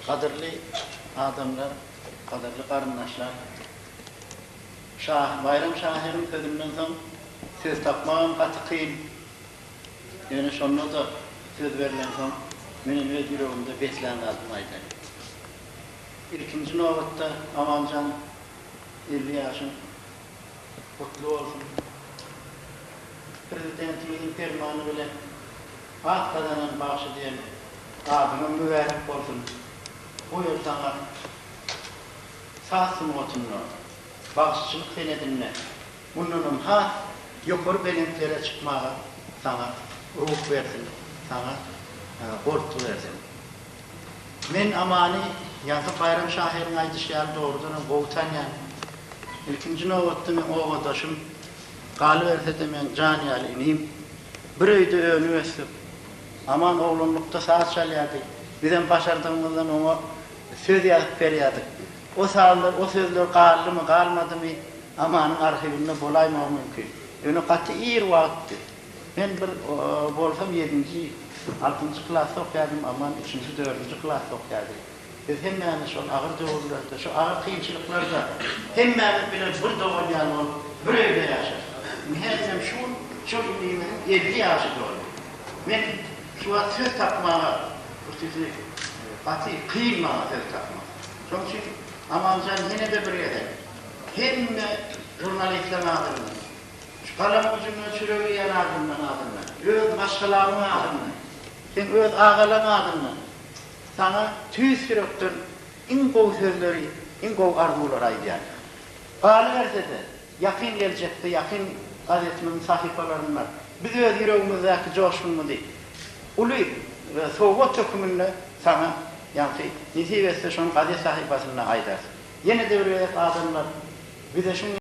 Gadyrly adamlar, gadyrly garyndaşlar! Şah, Baýram şahyryň sözünden soň söz tapmagam gaty kyn. Ýöne şonda-da söz berlensoň, menem öz ýüregimde beslän zadymy aýdaýyn. Ilkinji nobatda, Amanjan, 50 ýaşyň gutly bolsun! Prezidentimiziň permany bilen At gazanan bagşy diýen adyňam mübärek bolsun! Bu ýyl saňa saz sungatynda, bagşyçylyk senedinde mundanam has ýokary belentlere çykmaga saňa ruh bersin, saňa goltgy bersin. Men Amany ýaňky Baýram şahyryň aýdyşy ýaly dogrudanam gowy tanýan. Ilkinji nobatda meň obadaşym, galyberse-de meň jan ýaly inim. Bir öýde önüp-ösdük. Aman oglanlykda saz çalýardy. Bizem başardygymyzdan oňa söz ýazyp berýärdik. O sazlar, o sözler galdymy, galmadymy, Amanyň arhiwinde bolaýmagy mümkin. Ýöne gaty ir wagtdy. Men bir bolsam ýedinji, altynjy klasda okýardym, Aman üçünji, dördünji klasda okýardy. Biz hemmämiz şol agyr döwürlerde, şu agyr kynçylyklarda hemmämiz bile bir dogan ýaly bolup, bir öýde ýaşadyk. Indi häzirem şu gün şol inimiziň 50 ýaşy doldy. Men şu wagt söz tapmaga hususy gaty kyn maňa söz tapmak. Şonuň üçin Amanjan ýene-de bir gezek hemme žurnalistleriň adyndan, şu galam ujundan çörek iýen adamlaryň adyndan, öz maşgalamyň adyndan, seň öz agalaň adyndan Saňa tüýs ýürekden iň gowy sözleri, iň gowy arzuwlary aýdýan. Galyberse-de, ýakyn geljekde ýakyn gazetimiziň sahypalarynda biz öz ýüregimizdäki joşgunymyzy uly sowgat höküminde saňa, ýaňky, nesip etse şony gazet sahypasynda aýdarys. Ýene-de bir gezek adamlar bize şuň.